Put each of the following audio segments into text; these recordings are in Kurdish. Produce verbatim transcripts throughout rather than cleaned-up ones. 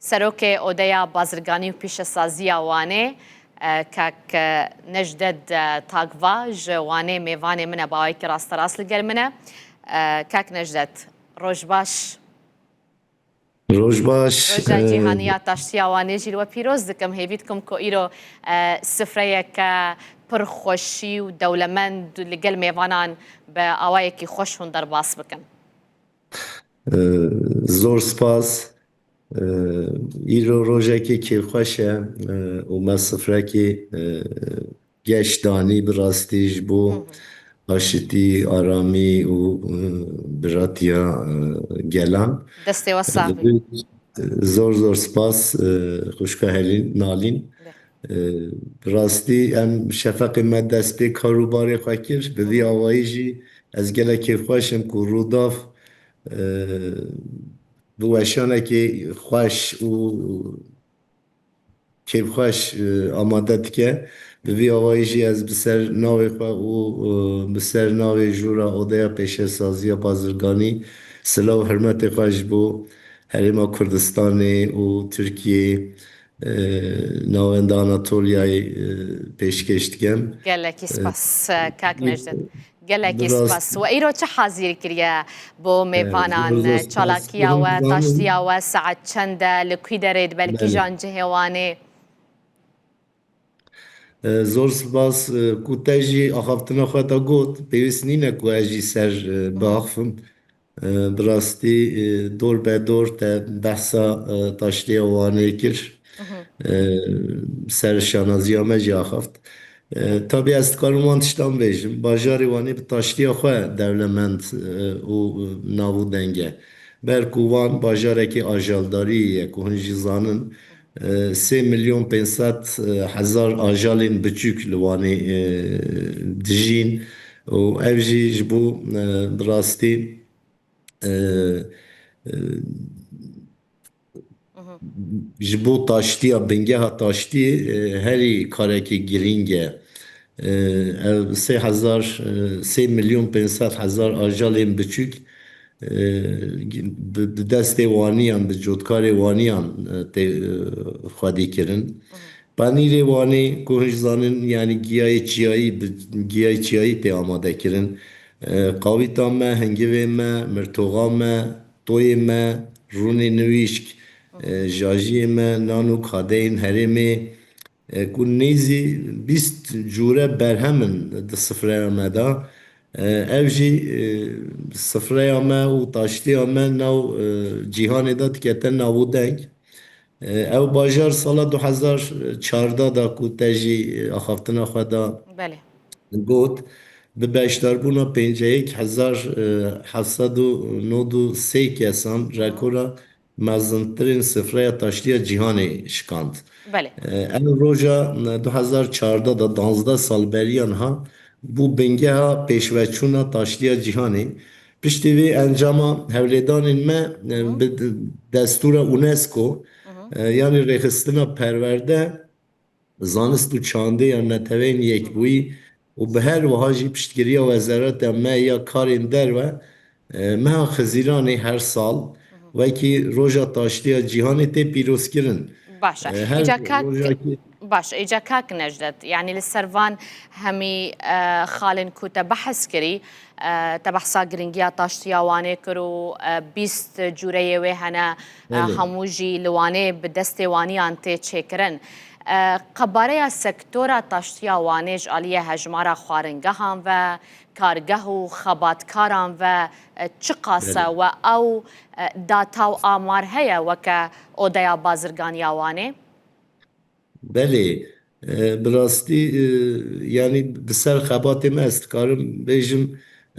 Serokê Odeya Bazirganî û Pîşesaziya Wanê, e, kak, e, Necdet, e, Takva ji Wanê mêvanê min e, bi awayekî rasterast li gel min e. E, kak Necdet, roj baş. Roj baş. Roja e, Cîhanî ya Taştiya Wanê jî li we pîroz dikim. Hêvî dikim ku îro, e, sifreyeke pir xweşî û dewlemend li gel mêvanan bi awayekî xweş hûn derbas bikin. E, zor spas. E, îro rojekê kêfxweş e, e, û me sifrekê, e, geş danî bi rastî ji bo Hı hı. aşitî, aramî û, e, biratiya, e, gelan. Destê we sax be. E, zor zor spas, e, xwişka Helîn, Nalîn. Be. E, bi rastî em şefeqê me dest pê kar û barê xwe kir. Bi vî Hı hı. awayî jî ez gelek kêfxweş im ku Rûdaw, e, bi weşanekê xweş û kêfxweş, e, amade dike. Bi vî awayî jî ez bi ser navê xwe û, e, bi ser navê jûra Odeya Pêşesaziya Bazirganî silav û hurmetê xwe ji bo Herêma Kurdistanê û Tirkiyeyê, e, Navenda Anatolyayê, e, pêşkêş dikim. Gelekî E, spas, e, kak Necdet. Gelekî Biraz spas. We îro çi hazîr kiriye bo e, mêvanan? Zor spas. Çalakiya we, Hûn zanin. taştiya we, saet çend e, li kû derê, di belkî Belê. jan cihê Wanê? E, zor spas, e, ku te jî axaftina xwe de got, pêwîst nîne ku ez jî ser, e, Hı. biaxivim. E, bi rastî, e, dor be dor te behsa, e, taştiya Wanê kir. Hı hı. E, ser şanaziya me jî axaft. E, tabî ez dikarim wan tiştan bêjim. Bajarê Wanê bi taştiya xwe dewlemend, e, û, e, nav û deng e. Ber ku Wan bajarekî ajaldarî ye, ku hûn jî zanin, e, sê milyon pênc sed hezar ajalên biçûk li Wanê, e, dijîn û ev jî ji bo, e, bi rastî, e, e, Hı hı. ji bo taştiya, bingeha taştiyê, e, herî karekî girîng e. E, ev sê hezar, e, sê milyon pênc sed hezar ajalên biçûk, e, bi, bi destê waniyan, bi cotkarê waniyan, e, tê, e, xwedî kirin. Hı hı. Penîrê Wanê, ku hûn jî zanin, yanî giyayê çiyayî, bi giyayê çiyayî tê amade kirin. E, qawîta me, hingivê me, mirtoxa me, toyê me, rûnê nivîşk, e, jajiyê me, nan û kadeyên herêmê, e, ku nêzî bîst cûre berhem in di sifreya me de. E, ev jî, e, sifreya me û taştiya me nav, e, cîhanê de dikete nav û deng. E, ew bajar sala du hezar çardeh de ku te jî, e, axaftina xwe de Belê. got, bi beşdarbûna pêncî yek hezar heft sed û nod û sê kesan rekora mezintirên sifreya taştiya cîhanê şikand. Belê. E, ev roja, e, du hezar çardeh de, danzdeh sal beriya niha, bû bingeha pêşveçûna taştiya cîhanê. Piştî vê encama hewlêdanên me, e, Hı hı. bi d-, destûra UNESCO, Hı hı. e, yanî Rêxistina Perwerde, Zanist û Çandê ya Neteweyên Yekbûyî û bi her wiha jî piştgiriya Wezareta me ya Karên Derve, e, meha Xizîranê her sal Hı hı. wekî Roja Taştiya Cîhanê tê pîrozkirin. Baş e. E, her Îca kak, rojakî baş e. Îca kak Necdet, yanî li ser van hemî, e, xalên ku te behs kirî, e, te behsa giringiya taştiya Wanê kir û, e, bîst cûreyê wê hene, e, Belê. hemû jî li Wanê bi destê waniyan tê çêkirin. E, qebareya sektora taştiya Wanê ji aliyê hejmara xwaringehan ve, kargeh û xebatkaran ve, e, çiqas e Belê. we ew, e, data û amar heye weke Odeya Bazirganiya Wanê? Belê, e, bi rastî, e, yanî bi ser xebatê me ez dikarim bêjim,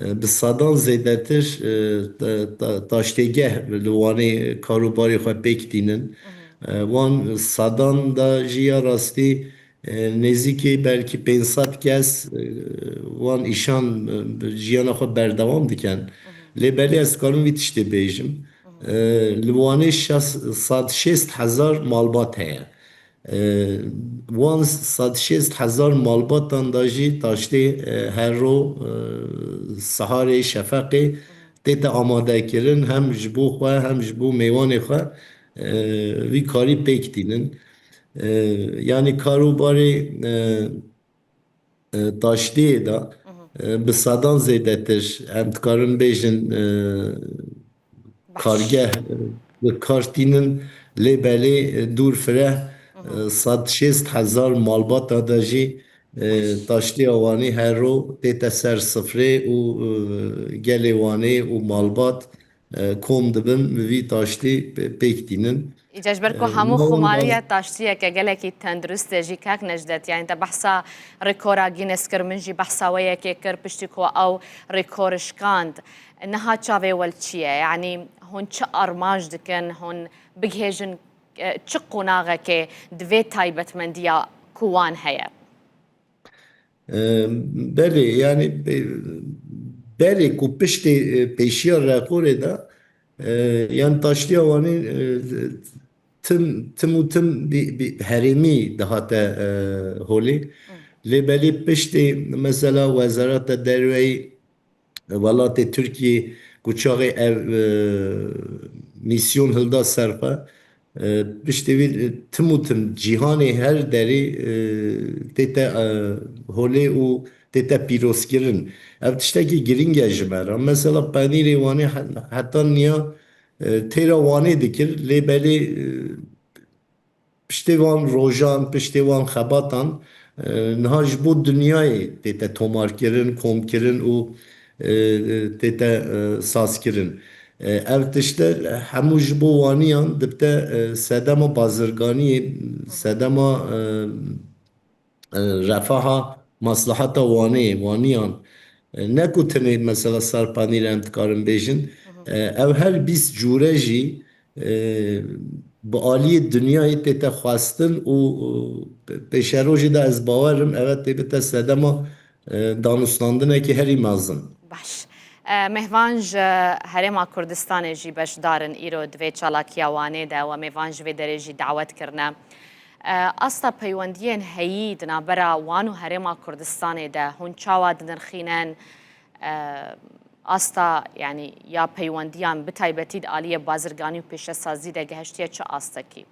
e, bi sedan zêdetir, e, ta-, ta-, taştêgeh li Wanê kar û barê xwe pêk tînin. Hı hı. E, wan sedan de jî ya rastî, e, nêzîkî belkî pênc sed kes, e, wan îşan, e, bi jiyana xwe berdewam dikin. Hı hı. Lê belê ez dikarim vî tiştê bêjim. Hı hı. E, li Wanê şeş sed şêst hezar malbat heye. E, wan sed şêst hezar malbatan de jî taştê, e, her ro, e, siharê, şefeqê tête amadekirin, hem ji bo xwe, hem ji bo mêvanê xwe, e, vî karî pêk tînin. E, yanî karûbarê, e, e, taştiyê de, e, bi sedan zêdetir, em dikarin bêjin, e, kargeh, e, bi kar tînin, lê belê, e, dûr fireh, e, sed şêst hezar malbata de jî, e, taştiya Wanê her ro tête ser sifrê û, e, gelê Wanê û malbat, e, kom dibin, bi vî taştî pê-, pêk tînin. Îca ji ber ku, e, hemû xumariya taştiyeke gelekî tendurist e jî, kak Necdet, yanî te behsa rekora Guinness kir, min jî behsa wê yekê kir, piştî ku ew rekor şikand. Niha çavê we li çi ye? Yanî hûn çi armanc dikin? Hûn bigihêjin, e, çi qonaxekê di vê taybetmendiya ku wan heye? E, belê, yanî, e, berê ku piştê, e, pêşiya rekorê de, e, yan taştiya Wanê, e, tim, tim û tim bi, bi herêmî dihate, e, holê. Lê belê piştê mesela Wezareta Derveyî welatê Tirkiyê ku çaxê ev, e, mîsyon hilda ser xwe, e, piştî vî, e, tim û tim cîhanê her derê, e, tête, e, holê û tête pîrozkirin. Ev tiştekî girîng e ji me re. Mesela penîrê Wanê he-, heta niya, e, têra Wanê dikir, lê belê, e, piştê van rojan, piştê van xebatan, e, niha ji bo dinyayê tête tomarkirin, komkirin û, e, tête, e, sazkirin. E, ev tişte hemû ji bo waniyan dibite, e, sedema bazirganiyê, sedema, e, e, refaha, maslaheta Wanê, waniyan, e, ne ku tenê mesela ser panîrê em dikarin bêjin, e, ev her bîst cûre jî, e, bi aliyê dinyayê tête xwestin û, û pêşerojê de ez bawer im eve tê bite sedema, e, danûstandinekî herî mezin. Baş. E, mêvan ji Herêma Kurdistanê jî beşdar in îro di vê çalakiya Wanê de, we mêvan ji vê derê jî dawet kirine. E, asta peywendiyên heyî di navbera wan û Herêma Kurdistanê de hûn çawa dinirxînin? E, asta, yanî, ya peywendiyan bi taybetî di aliyê bazirganî û pêşesazî de gehiştiye çi astekî?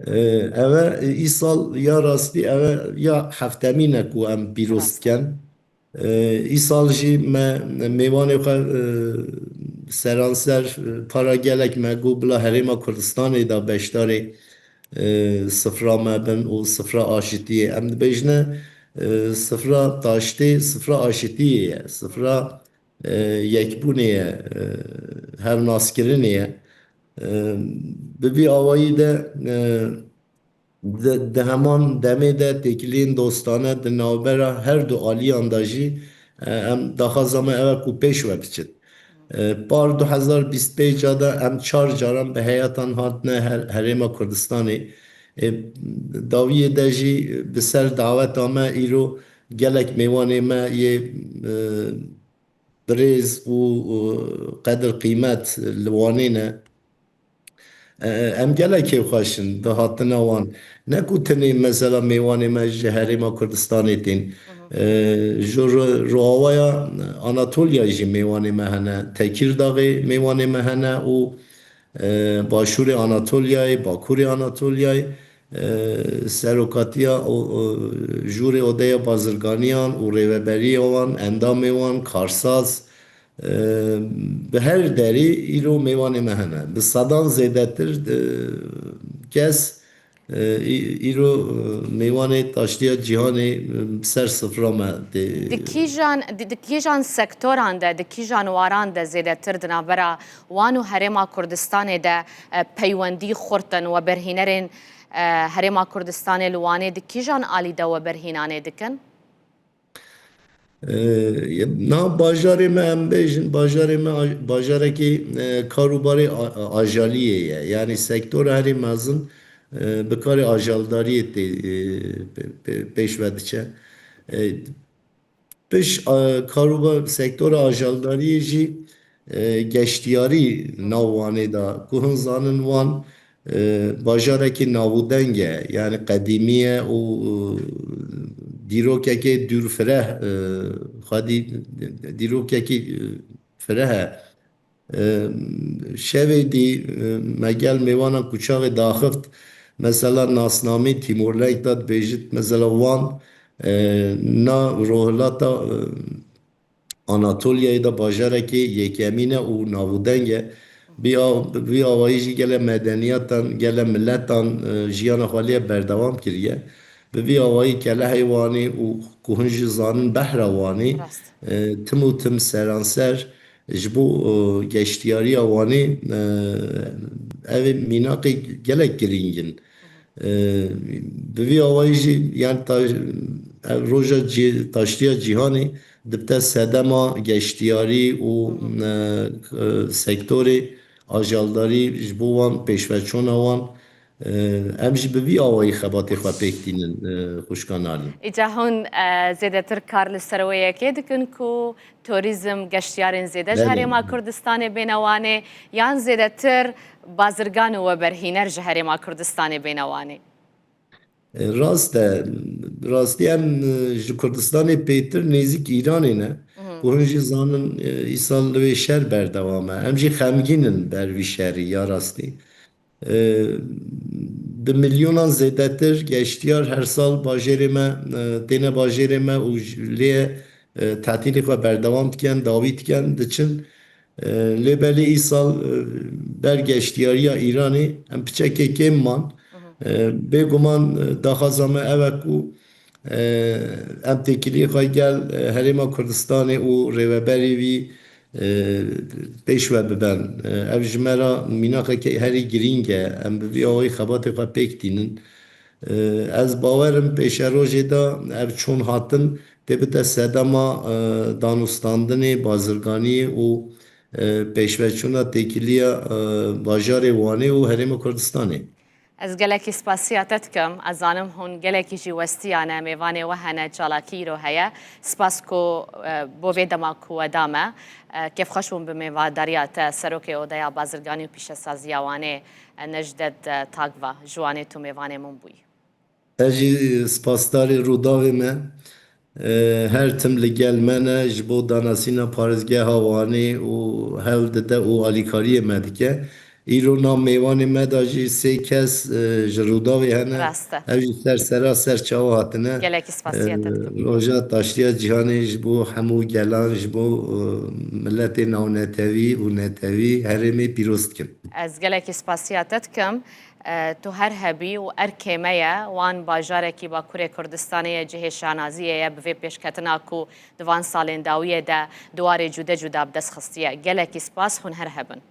E, eve, e, îsal ya rastî eve ya heftemîn e ku em pîroz dikin. E, îsal jî me mêvanê xwe, e, seranser, e, para gelek me got bila Herêma Kurdistanê de beşdarê, e, sifra me bin û sifra aşitiyê. Em dibêjine, e, sifra taştê, sifra aşitiyê ye, sifra, e, yekbûnê ye, e, hevnaskirinê ye. E, bi vî awayî de, e, Di, di heman demê de têkiliyên dostane di navbera her du aliyan de jî, e, em daxwaza me ew e ku pêş ve biçin. E, par du hezar bîst pênc de em çar caran bi heyatan hatine her-, Herêma Kurdistanê. E, dawiyê de jî bi ser daweta me îro gelek mêvanê me yê, e, birêz û, û qedir qîmet li Wanê ne. E, em gelek kêfxweş in bi hatina wan. Ne ku tenê mesela mêvanê me ji Herêma Kurdistanê tên. E, ji ro-, roawaya Anatolya jî mêvanê me hene. Tekîrdaxê mêvanê me hene û, e, Başûrê Anatolyayê, Bakurê Anatolyayê, e, serokatiya o, o, jûrê odeya bazirganiyan û rêveberiyê wan, endamê wan, karsaz, e, bi her derî îro mêvanê me hene. Bi sedan zêdetir, e, kes, e, î-, îro, e, mêvanê taştiya cîhanê, e, ser sifra me tê. Di kîjan, di, di kîjan sektoran de, di kîjan waran de zêdetir di navbera wan û Herêma Kurdistanê de, e, peywendî xurt in? Weberhînerên, e, Herêma Kurdistanê li Wanê di kîjan alî de weberhînanê dikin? E, niha bajarê me, em bêjin, bajarê me aj-, bajarekî, e, karûbarê a-, a-, ajaliyê ye. Yanî sektora herî mezin, e, bi karê ajaldariyê tê, e, pê-, pê-, pêş ve diçe. E, Piş, e, karûbar, sektora ajaldariyê jî, e, geştiyarî nav Wanê de. Ku hin zanin Wan, e, bajarekî navûdeng e, yanî qedîmî ye û, e, dîrokekê dûrfireh, e, xwedî dîrokekî, e, fireh e. E, Şevê dî, e, me gel mêvanan kuçaxê daxift, mesela nasnamî Timor Leng da dibêjit, mesela wan, e, na rohilata, e, Anatoliyayê de bajarekê yekemîn e û navûdeng e. Bi a-, bi vî awayî jî gele medeniyatan, gele miletan, e, jiyana xwe lê berdewam kiriye. Bi vî awayî kelehê Wanê û ku hûn jî zanin behra Wanê, Rast. e, tim û tim seranser ji bo, e, geştiyariya Wanê, e, ev ê mînaqê gelek girîng in. E, Bi vî awayî jî, yani ta-, ev roja cî-, taştiya cîhanê dibte sedema geştiyarî û, e, e, sektorê ajaldarî ji bo wan, pêşveçûna wan, e, em jî bi vî awayî xebatê xwe pêk tînin, e, xwişka Nalîn. Îca hûn, e, zêdetir kar li ser wê yekê dikin ku turîzm, geştiyarên zêde ji Belê. Herêma Kurdistanê bêne Wanê, yan zêdetir bazirgan û weberhîner ji Herêma Kurdistanê bêne Wanê? E, rast e. Rastî em, e, ji Kurdistanê pêtir nêzîk Îranê ne. Mhm. Ku hûn jî zanin, e, îsal li wê şer berdewam e. Em jî xemgîn in ber vî şerî ya rastî. E, Bi milyonan zêdetir geştiyar her sal bajêrê me, e, têne bajêrê me û ji-, lê, e, tetîlê xwe berdewam dikin, dawî dikin, diçin. E, Lê belê îsal, e, ber geştiyariya Îranê em piçekê kêm man. Mhm. E, bêguman, e, daxwaza me ew e ku, e, em têkiliyê xwe gel, e, Herêma Kurdistanê û rêveberê wî, e, pêş ve biben. E, ev ji me re mînakeke herî girîng e. Em bi vî awayî xebatê xwe pêk tînin. E, Ez bawer im pêşerojê de ev çûn hatin tê bite sedema, e, danûstandinê, bazirganiyê û, e, pêşveçûna têkiliya, e, bajarê Wanê û Herêma Kurdistanê. Ez gelekî spasiya te dikim. Ez zanim hûn gelekî jî westiyane, mêvanê we hene, çalakî îro heye. Spas ku, e, bo vê dema ku we da me. E, kêfxweş bûm bi mêvadariya te, Serokê Odeya Bazirganî û Pîşesaziya Wanê, e, Necdet, e, Tagva, ji Wanê tu mêvanê min bûyî. Ez jî spasdarê Rûdawê me. E, her tim li gel me ne, ji bo danasîna parêzgeha Wanê û hewl dide û alîkariyê me dike. Îro nav mêvanê me de jî sê kes, e, ji Rûdawê hene. Rast e. Ev jî ser sera ser çawa hatine. Gelekî spasiya te dikim. E, roja taştiya cîhanê ji bo hemû gelan, ji bo, e, miletê navnetewî û netewî herêmê pîroz dikim. Ez gelekî spasiya te dikim. E, tu her hebî û erkê me ye, wan bajarekî Bakurê Kurdistanê ye, cihê şanaziyê ye bi vê pêşketina ku di van salên dawiyê de di warê cude cuda bi dest xistiye. Gelekî spas, hûn her hebin.